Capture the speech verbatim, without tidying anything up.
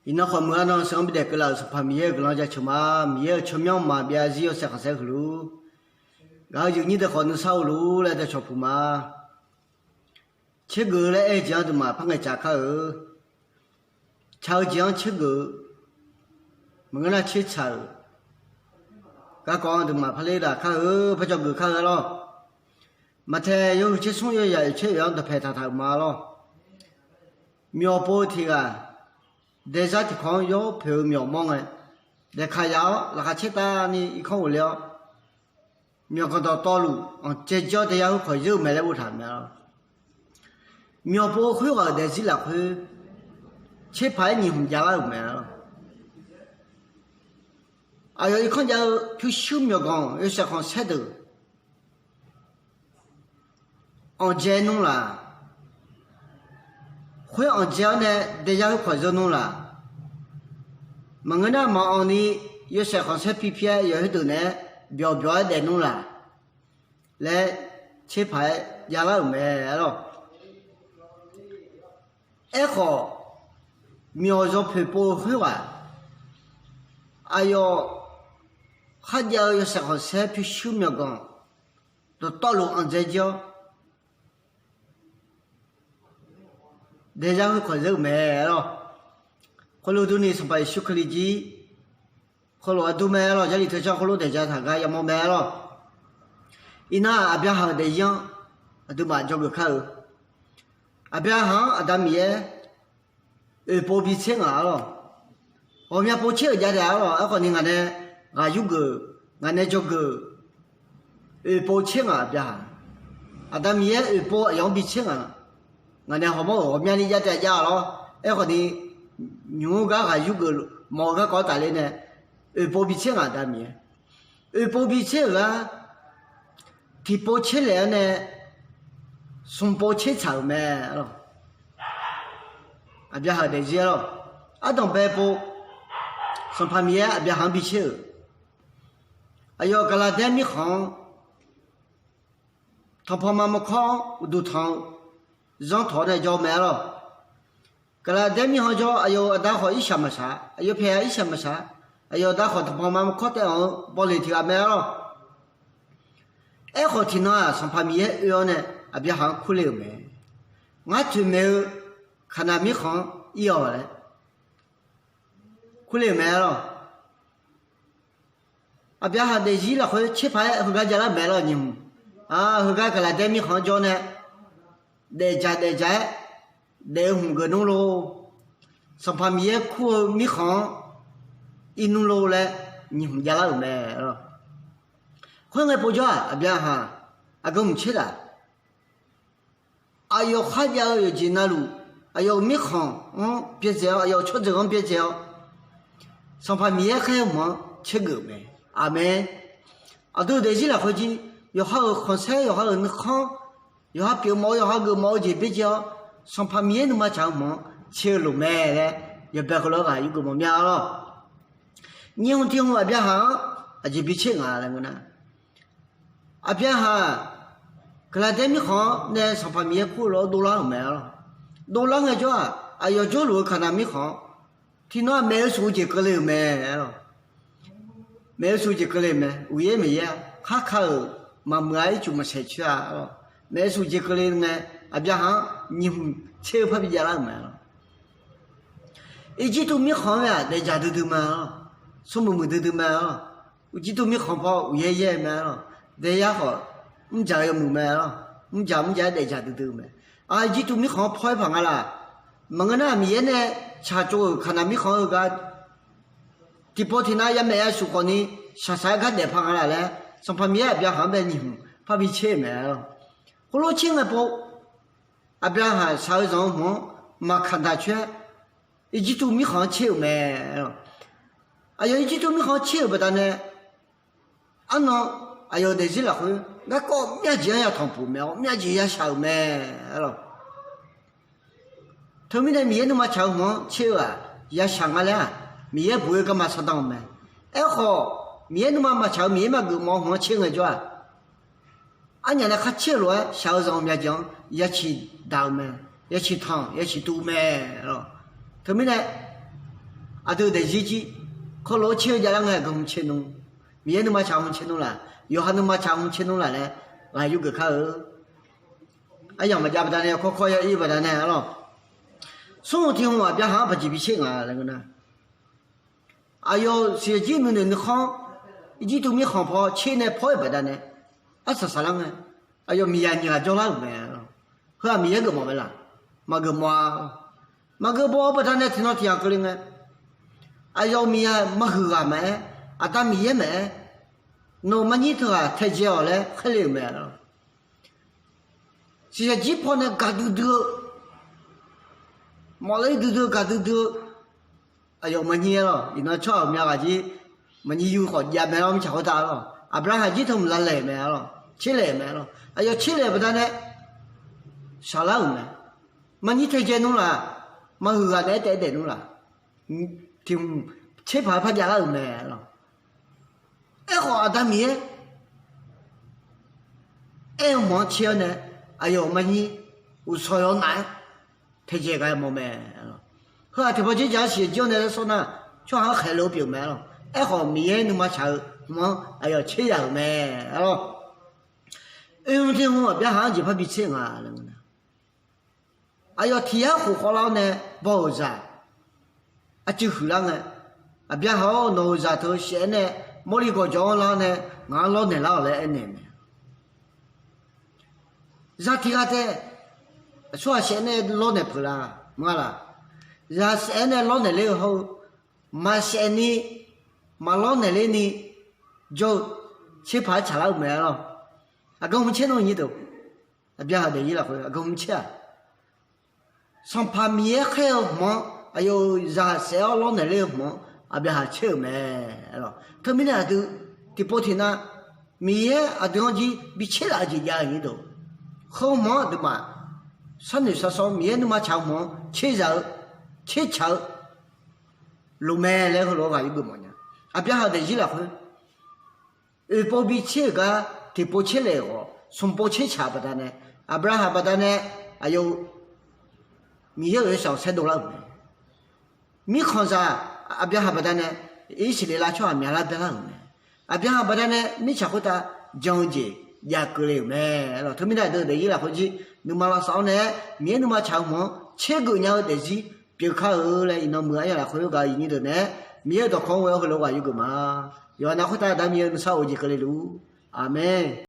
Iqnan khawf meuq-a nan sheuq-anr bidaef keuvlaf-euq Sanqpaq Miqyaer-euq guiqlanq jaceuq ma. Miqyaer-euq tsawrmyanr maqbyav zarzir yawshaef khanqsaer huiq luf-ur. Gaq-eu jeq nyir deuq khawf nuisar-eu luf-ur laer dawqcawq puq ma. Tsergeuf-eu laer aer-eu jeq-anr aqduimaf par ngaeqcaf kar-eu. Tsaq-eu jeq-anr tsergeuf-eu, maqngeur nar tsertsaq-euq, garkawv-anr aqduimaf par ler daq kar-eu, par dzawgeuf kar-eu-a lawr. Maqtaeq yawhuiq tsersmr yawyaq oeqtser oeq-anr dawqpaeq taqtaq-euq ma lawr. Myawq pov-eu tiq ghaq daezar tiq kawq-anr yawr poeq-eu myawq mawr ngae, daeqkaq yaf-awr laqkhaq tsertavni irkanr ghofle-awr, myawqganq dawqtawvluf anqdzae jir-awr daeyar khoerkawq zeur-eu mae laer boftaq-euq mae lawr. Myawq pov-eu khoerghaq-euq daefzir lafkhoer tserpaq-aer nyiq hmq javlar-euq mae lawr. Aqyawf irkanr jav-eu pyurshuir myawqganq yawshaef khanqsaer deuq anqdzae nmr laq. Khoer anqdzae-awr nae daeyar khoerkawq zeur nmr laq. Maqngeur nar maqanq ni yawshaef khanqsaer pipir-aer yawq khoerdeuq naeq-aer byawq byawq-aer daef nmr laq laer tserpaq-aer javlar-euq mae lawr. Aerkhawf, myawq yawpoeq pov-eu khoerghaq aqyawf kharjav-eu yawshaef khanqsaer pyurshuir myawqganq dawqtawvluf anqdzae jir-awr daeyar khoerkawq zeur-eu mae lawr. Khoerlof durni Sanqpaq Yeqsur Kali jir khoerlof-aer dur mae lawr. Jarlif teucanr khoerlof daeq ja taq gar yamawr mae lawr. Iqnan-aq, Aqbyaqhaq-euq daefzir-anr aqduimaf dzawgeuf kar-eu. Aqbyaqhaq-anr Aqda Miqyaer oeqpov bitser ngaq-a lawr. Ghawqmya pov tser-euq jav taef-a lawr. Aerkhawf ni ngaq nae ghaq yurgeuf, ngaq nae dzawgeuf, oeqpov tser ngaq Aqbyaqhaq. Aqda Miqyaer oeqpov aqyawf-anr bitser ngaq. Ngaq nae hawmawr-euq ghawqmyani jav taef jav-a lawr. Aerkhawf ni nymq-mr gar ghaq yurgeuf mawf-eu garkawv tafler nae oeqpov bitser ngaq Aqda Miqyaer. Oeqpov bitser-euq gar tiqpov tser laef-anr nae smqpov tser tsaq-euq mae lawr. Aqbyaqhaq-euq daefzir-a lawr. Ardanq bae pov Sanqpaq Miqyaer Aqbyaqhaq-anr bitser-euq. Aqyawf Gaqlaqdaer mirkhanq-anr tanqpanq ma maqkawr-anr uqduq tanq-eu zanr tawq-awr nae jawr-eu mae-a lawr. Gaqlaqdaer mirkhanq jawr aqyawf-euq aqda khawf irshaq maqshaq, aqyawf paeq-a irshaq maqshaq, aqyawf aqda khawf tanqpanq ma maqkawr taev-anr-eu bawleq tiq ghaq mae-a lawr. Aerkhawf tiqnan-aq Sanqpaq Miqyaer oe-awr nae Aqbyaqhaq-anr kurle-euq mae. Ngar toeqmaeq-eu Kaqnaq mirkhanq-anr ir-awq laer kurle-euq mae-a lawr. Aqbyaqhaq daefzir lafkhoer tserpaq-aer heugar javlar-euq mae lawr nyiq hmq. Heugar Gaqlaqdaer mirkhanq-anr jawr nae daefdzaq daefdzaq-aer daef-eu hmq geuf nmr lor. Sanqpaq Miqyaer kur-eu mirkhanq-anr ir nmr lor laer nyiq hmq javlar-euq mae lawr. Khoerngae povjawr-aq Aqbyaqhaq aqgeu hmq tser taq aqyawf kharjav-eu yawqjeq navluf, aqyawf-euq mirkhanq-anr byaerdzae-awr, aqyawf-euq tsawrjeuq-anr byaerdzae-awr, Sanqpaq Miqyaer khaer-eu hmq-anr tsergeuf-euq mae. Aqmeq. Aqdui-euq daefzir lafkhoer jir yawqha-euq khanqsaer, yawqha-euq nuikhanr, yawqha pyeuf mawf-eu, yawqha geuf mawf-eu jeq byaerdzae-awr, Sanqpaq Miqyaer nuima tsaq-eu hmq-anr tser-eu loq mae laer yawbae heulof-aer ghaq yurgeuf mawf mya-a lawr. Nyiq hmq tiq hmq Aqbyaqhaq-anr aqjeq bitser ngaq laer ngeur nar, Aqbyaqhaq Gaqlaqdaer mirkhanq-anr nae Sanqpaq Miqyaer kur-eu lof-aer dovlar-euq mae-a lawr. Dovlar ngaejawr-aq aqyawf jawrluf-eu Kaqnaq mirkhanq-anr tiqnan-aq maeq-eu shuf-eu jeq keuvle-euq mae-a lawr. Maeq-eu shuf-eu jeq keuvle-euq mae. Uqyaer maeqyaer-a, kharka-euq maqmuiq-a, ircuf maqsaeq coer-a lawr. Maeq-eu shuf-eu jeq keuvle ngae, Aqbyaqhaq-anr nyiq hmq tser-eu parbi javlar-euq mae-a lawr. Irjirtuv mirkhanq-anr-aq daefdzaq duidui ma-a lawr. Smrmuiq muiq duidui ma-a lawr. Irjirtuv mirkhanq paw uqyaer yaer-eu mae-a lawr. Daeyar khawf mrdzaq-eu yawmuiq mae-a lawr. Mrdzaq mrdzaq-aer daefdzaq duidui-eu mae. Aq, Irjirtuv mirkhanq-anr paw-aer paq nga laq. Maqngeur nar Miqyaer nae tsaqtsov-euq Kaqnaq mirkhanq-anr heugar tiqpov tiqnav yamaeq yashuf khawfni shaqshaq-aer gar daef paq nga laq laer Sanqpaq Miqyaer Aqbyaqhaq-anr bae nyiq hmq parbi tser-euq mae-a lawr. Khoerlof tser ngae pov Aqbyaqhaq shaq-eu zanq-eu hmq-anr maqkaq daq coer-aer Irjirtuv mirkhanq-anr tser-euq mae-a lawr. Aqyawf Irjirtuv mirkhanq-anr tser-euq baqdanae arnan aqyawf daefzir lafkhoer garkawv myavjeq-anr yatanq puq mae-a, myavjeq yashaq-euq mae-a lawr. Teumirnae Miqyaer nuima tsaq-eu hmq-anr tser-eu-aq yashaq nga laer-aq, Miqyaer buq-eu garma sawrdanr-eu mae. Aerkhawf Miqyaer nuima maqtsaq-eu Miqyaer maqgeuf mawf-eu hmq-anr tser ngaejawr-aq, arnyaf nae khar tser-eu lof-aer shaq-eu zanq-eu myavjeq-anr yaciq daq-eu mae, yaciq tanq yaciq tuv mae-a lawr. Teumirnae Aqdui daefzir jir, khoerlof-aer tser-eu javlar ngae, aqgeu hmq tser nmr, Miqyaer nuima tsaq hmq tser nmr laf, yawqha nuima tsaq hmq tser nmr laf laer ghaq yurgeuf kar-eu. Aryamq maqjav baqdanae, yawkawr kawr ya ir baqdanae arlawr, smr hmq tiq hmq Aqbyaqhaq-anr baqjeq bi tser nga laer ngeur nar, aqyawf siqyaq jir nuinoeq nuikhanr, Irjirtuv mirkhanq paw tser nae paw-aer baqdanae, arsaq saqlar ngae, aqyawf miqyaq nyiq ghaq jawrlar-euq mae. Heu-aq Miqyaer geufmawf mae laf? Maqgeufmawf-a. Maqgeufmawf-eu baqdanae tiqnan tiq ghaq keuvle ngae, aqyawf miqyaq maqhuiq ghaq maqaer, Aqda Miqyaer maqaer, nawq-euq marnyir teughaq taedzae-awq laer khaerle-euq mae. Siqyaq jir paw nae gaqdui dui-eu, mawfler duidui-eu gaqdui dui-eu, aqyawf marnyir aer lawq. Iqnan tsawrhaq myav ghaq jir marnyir yur khawf jav mae lawr, mirtsaq khoertav lawq. Aqbyaqhaq jir teu hmq lavlaeq-euq mae lawq, tserlaeq-euq mae lawq. Aqyawf tserlaeq-euq baqdanae shaqlar-euq mae. Marnyir taedzae nmr laf, maqhuiq ghaq naeq-aer taef daef nmr laf, tiq hmq tser paq-aer par javlar-euq mae lawq. Aerkhawf Aqda Miqyaer aer-eu hmq-anr tser-awr nae, aqyawf-euq marnyir uqshawq yawq naf-aer taedzae ghae mawf mae. Heu-aq tiqpawf dzerdzaq-anr siqyaq jir-awr nae laer sawr nar, tsawrhaq-anr khaeq lof pyeuf mae lawq. Aerkhawf Miqyaer nuima tsaq-eu hmq-anr aqyawf tser yaq-euq mae lawq. Oe hmq tiq hmq Aqbyaqhaq-anr jeqpar bi tser nga laer ngeur nar, aqyawf tiq yar khof khawvlar-awr nae baw-euq zaq arcuiv huiqlar ngae, Aqbyaqhaq-awr, nawq-euq zaq teu saef-aer nae mawrli gawqjawq-anr lar-awr nae ngaq-anr lawrnaeq lar-awq laer aernaeq mae. Zaq tiq ghaq taef, aqsurghaq saef-aer nae lawrnaeq peuq la, maqnga laf? Zaq saef-aer nae lawrnaeq ler-eu hawr-eu, maqsaef ni, maqlawrnaeq ler ni jawr-eu tser paq-aer tsaqlar-eu mae lawq. Aqgeu hmq tser nmr nyir deuq, Aqbyaqhaq daefzir lafkhoer aqgeu hmq tser-aq, Sanqpaq Miqyaer khaer-eu hmq-anr aqyawf-euq zaq saef-awr lawrnaeq ler-eu hmq-anr Aqbyaqhaq tser-euq mae lawq. Teumirnae aqdui tiqpov tiqnav Miqyaer aqdui-anr jir bi tser laf-eu jeq jav-eu nyir deuq, heu hmq-anr aqduimaf sharnoeq shar sawr Miqyaer nuima tsaq-eu hmq-anr tser zaq-eu, tser tsaq-eu loq mae laer heulof-aer ghaq yur geufmawf nya. Aqbyaqhaq daefzir lafkhoer oeqpov bi tser-euq gar tiqpov tser laef-euq khawf, smqpov tser tsaq-euq baqdanae, Aqbyaqhaq baqdanae aqyawf-eu Miqyaer-euq yawshaef-anr saerdov lar-euq mae. Mirkhanqzaq Aqbyaqhaq baqdanae Irsaqleqlav tsawrhaq myaqlar byaerlar-euq mae. Aqbyaqhaq baqdanae mirtsaq khoertav jan-eu jeq jav keuvle-euq mae lawq. Teumirnae aqdui daefzir lafkhoer jir nuima lavsav-awr nae-aer Miqyaer nuima tsaq-eu hmq-anr tsergeuf nya-eu daefzir pyeuf kar-eu laer iqnan muiq-eu aryamq lafkhoer gaq-eu iqnyir deuq nae-aer Miqyaer-euq dawqkawq-anr ghoe-awr heulof ghaq yur geuf ma. Yawqha nav khoertav Aqda Miqyaer nuisar of-eu jeq keuvle luf-ur. Aqmeq.